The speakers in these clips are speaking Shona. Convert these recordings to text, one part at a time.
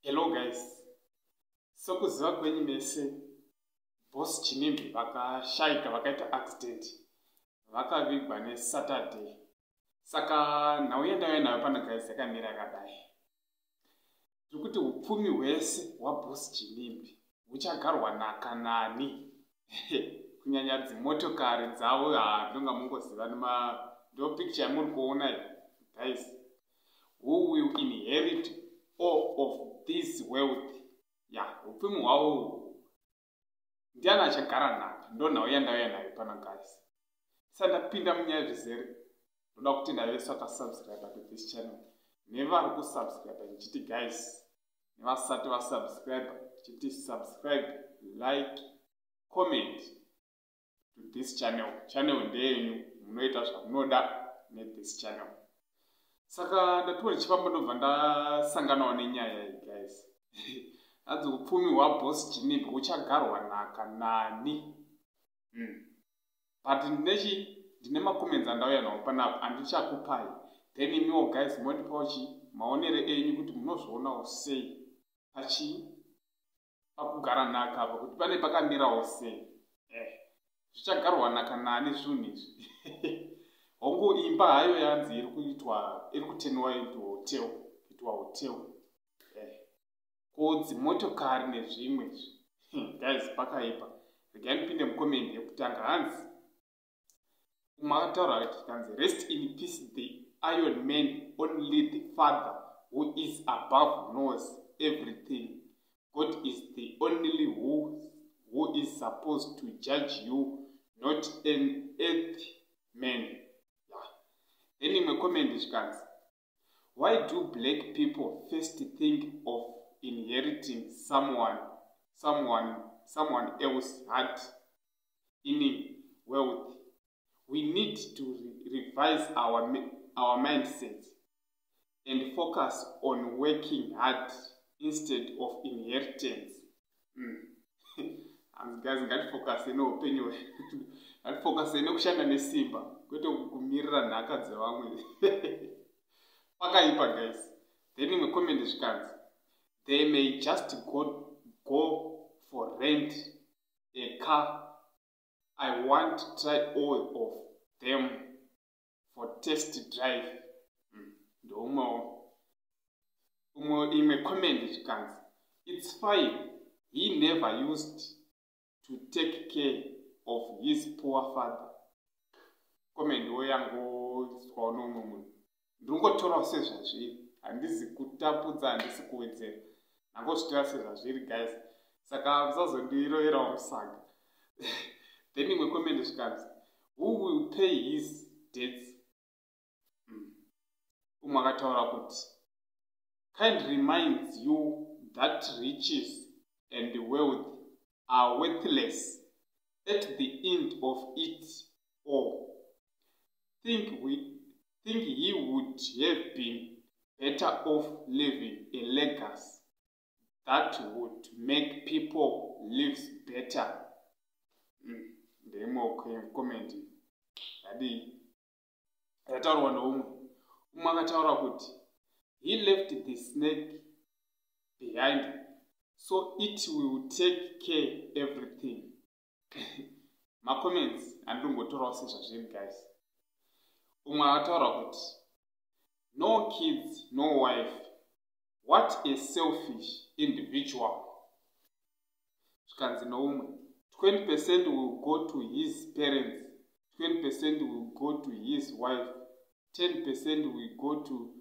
Hello guys, sokuziva kwenyu mese, Boss Ginimbi vakashaika, vakaita accident, vakavigwa neSaturday. Saka nhau yandauya nayo pano guys yakamira yakadai. Tiri kuti upfumi hwese hwaBoss Ginimbi huchagarwa nhaka nani? Kunyanya dzimotokari dzavo, handonga mungoziva nema ndo picture yamuri kuona guys. Who will inherit all of this wealth? Ya, upfumi hwavo ndiani achagara nhaka? Ndo nhau yandauya nayo pano guys. Sandapinda munyaya zvizere, ndoda kutenda vese vakasubscribe to this channel nevari kusubscribe, ndichiti guys, nevasati vasubscribe, ndichiti subscribe, like, comment to this channel. Channel ndeyenyu, munoita zvamunoda nethis channel. Saka ndatiwa ndichifamba, ndobva ndasanganawo nenyaya iyi guys. Hanzi upfumi hwaBoss Ginimbi huchagarwa nhaka nani? But nechi ndine macomments andauya nawo panapa andichakupai, then imiwo guys mondipawo chi maonero enyu kuti munozvionawo sei pachi pakugara nhaka apa, kuti pane pakamirawo sei, zvichagarwa nhaka nani zvinhu izvi? Hongu, imba hayo yanzi iri kuitwa, iri kuteniwa into hotel, kuitwa hotel. Ko dzimotokari nezvimwe izvi? Guys, pakaipa. Regai ndipinde mucomment yekutanga. Hanzi umwe akataura kuti, kanzi, "Rest in peace, the Iron Man. Only the Father who is above knows everything. God is the only who is supposed to judge you, not an earth man." Yeah. Then imwe comment zvikanzi, "Why do black people first think of inheriting someone else hard earning wealth? We need to revise our mindset and focus on working hard instead of inheritance." Guys, ngatifocuse neupenyu, ngatifocuse nekushanda nesimba, kwete kumirira nhaka dzevamwe. Pakaipa guys. Then imwe comment zvikanzi, "They may just go for rent a car. I want try all of them for test drive." Ndoumwewo umwe. Imwe comment zvikanzi, "It's fine. He never used to take care of his poor father." Comment wo yangoiswawo noumwe munhu. Ndinongotorawo sezvazviri, handizi kutapudza, handisi kuwedzera, ndangozvitora sezvazviri guys, saka musazondiroverawo musaga. Then imwe comment zvikanzi, "Who will pay his debts?" Umwe akataura kuti, "Kind reminds you that riches and wealth are worthless at the end of it all. Think he would have been better off living a legacy that would make people lives better." Ndeimwe comment yadii yataurwa noumwe. Umwe akataura kuti, "He left the snake behind, so it will take care everything." Macomments andingotorawo sezvazviri guys. Umwe akataura kuti, "No kids, no wife. What a selfish individual." Zvikanzi noumwe, "20% will go to his parents, 20% will go to his wife, 10% will go to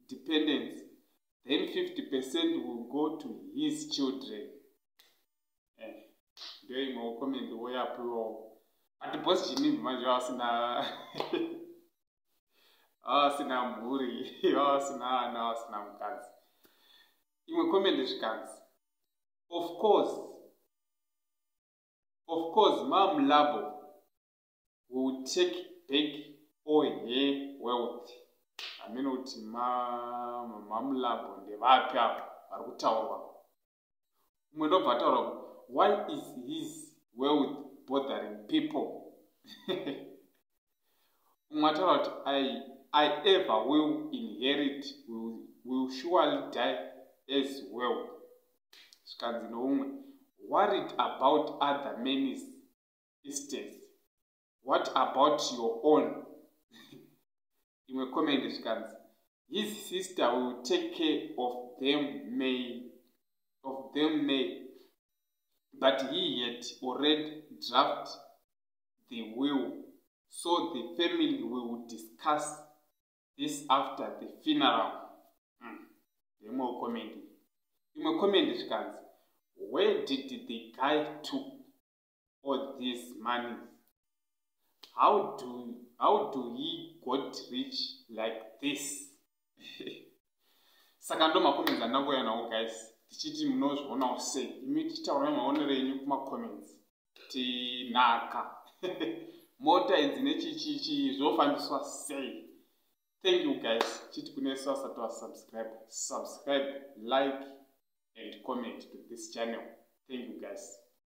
dependents, then 50% will go to his children." Ndio imwewo comment wo yapiwawo. But Boss Ginimbi manje vasina mhuri, vasina ana, vasina mukadzi. Imwe comment zvikanzi, "Of course, of course, Mam Labo will take back all her wealth." Hamene kuti Mamlabo ndevapi apo vari kutaurwa. Umwe ndobva ataura kuti, "Why is his wealth bothering people?" Umwe ataura kuti, I ever will inherit will surely die as well. Zvikanzi noumwe, worried about other men's estates, what about your own? Imwe comment zvikanzi, his sister will take care of them may, but he had already draft the will, so the family will discuss this after the funeral. Imwe comment, imwe comment zvikanzi, where did the guy took all these money? How do he got rich like this? Saka ndo macomments andangouya nawo, guys, tichiti munozvionawo sei imi? Tichitaura nemaonero enyu kumacomments kuti nhaka, mota idzi nechichichi zvofambiswa sei? Thank you, guys. Chiti kune vasati vasubscribe, subscribe, like and comment to this channel. Thank you, guys.